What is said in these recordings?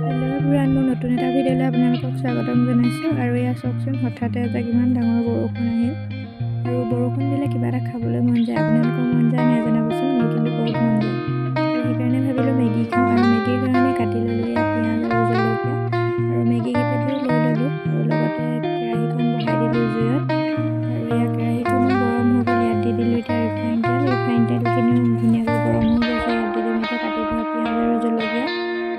Hello' everyone, মোৰ নতুন এটা ভিডিঅ'লৈ আপোনালোকক স্বাগতম জনাইছোঁ। আৰু এয়া চাওকচোন, হঠাতে এজাক ইমান ডাঙৰ বৰষুণ আহিল। আৰু বৰষুণ দিলে কিবা এটা খাবলৈ মন যায়। আপোনালোকৰ মন যায় নাই জনাবচোন, মোৰ কিন্তু বহুত মন যায়। আৰু সেইকাৰণে ভাবিলোঁ মেগী খাওঁ। আৰু মেগীৰ কাৰণে কাটি ল'লোঁ এয়া পিঁয়াজ আৰু জলকীয়া, আৰু মেগী কেইপেকেটো লৈ ল'লোঁ। আৰু লগতে কেৰাহীখন বহাই দিলোঁ জুইত। আৰু এয়া কেৰাহীখনো গৰম হৈ গ'ল। ইয়াত দি দিলোঁ এতিয়া ৰিফাইন তেল। ৰিফাইন তেলখিনিও ধুনীয়াকৈ গৰম হৈ গৈছে। ইয়াত দি দিম এতিয়া কাটি থোৱা পিঁয়াজ আৰু জলকীয়া।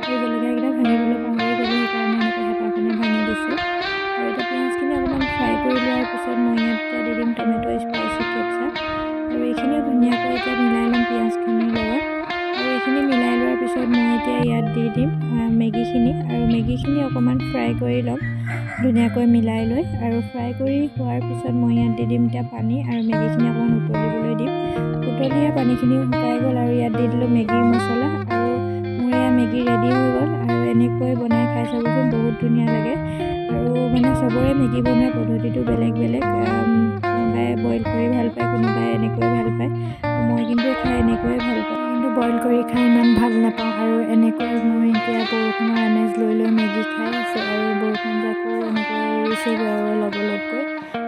এই জলকীয়াকেইটা ভাঙিবলৈ পাহৰি গ'লোঁ, সেইকাৰণে এনেকৈ হেতাখনে ভাঙি দিছোঁ। আৰু এতিয়া পিঁয়াজখিনি অকণমান ফ্ৰাই কৰি লোৱাৰ পিছত মই ইয়াত এতিয়া দি দিম টমেট' স্পাইচি কেটচাপ। আৰু এইখিনিও ধুনীয়াকৈ এতিয়া মিলাই ল'ম পিঁয়াজখিনিৰ লগত। আৰু এইখিনি মিলাই লোৱাৰ পিছত মই এতিয়া ইয়াত দি দিম মেগীখিনি। আৰু মেগীখিনি অকণমান ফ্ৰাই কৰি ল'ম ধুনীয়াকৈ মিলাই লৈ। আৰু ফ্ৰাই কৰি হোৱাৰ পিছত মই ইয়াত দি দিম এতিয়া পানী। আৰু মেগীখিনি অকণমান উতলিবলৈ দিম। উতলিয়ে পানীখিনিও শুকাই গ'ল। আৰু ইয়াত দি দিলোঁ মেগীৰ মছলা। আৰু মোৰ এয়া মেগী ৰেডি হৈ গ'ল। আৰু এনেকৈ বনাই খাই চাবচোন, বহুত ধুনীয়া লাগে। আৰু মানে চবৰে মেগী বনোৱা পদ্ধতিটো বেলেগ বেলেগ। কোনোবাই বইল কৰি ভাল পায়, কোনোবাই এনেকৈ ভাল পায়। মই কিন্তু খাই এনেকৈয়ে ভাল পাওঁ, কিন্তু বইল কৰি খাই ইমান ভাল নাপাওঁ। আৰু এনেকৈ মই এতিয়া বৰষুণৰ আমেজ লৈ লৈ মেগী খাই আছোঁ। আৰু বৰষুণ জাকো এনেকৈ এৰিছেগৈ আৰু অলপ অলপকৈ।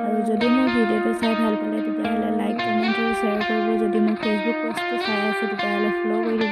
আৰু যদি মোৰ ভিডিঅ'টো চাই ভাল পালে, তেতিয়াহ'লে লাইক, কমেণ্ট আৰু শ্বেয়াৰ কৰিব। যদি মোৰ ফেচবুক পেজটো চাই আছে, তেতিয়াহ'লে ফ'ল' কৰি দিব।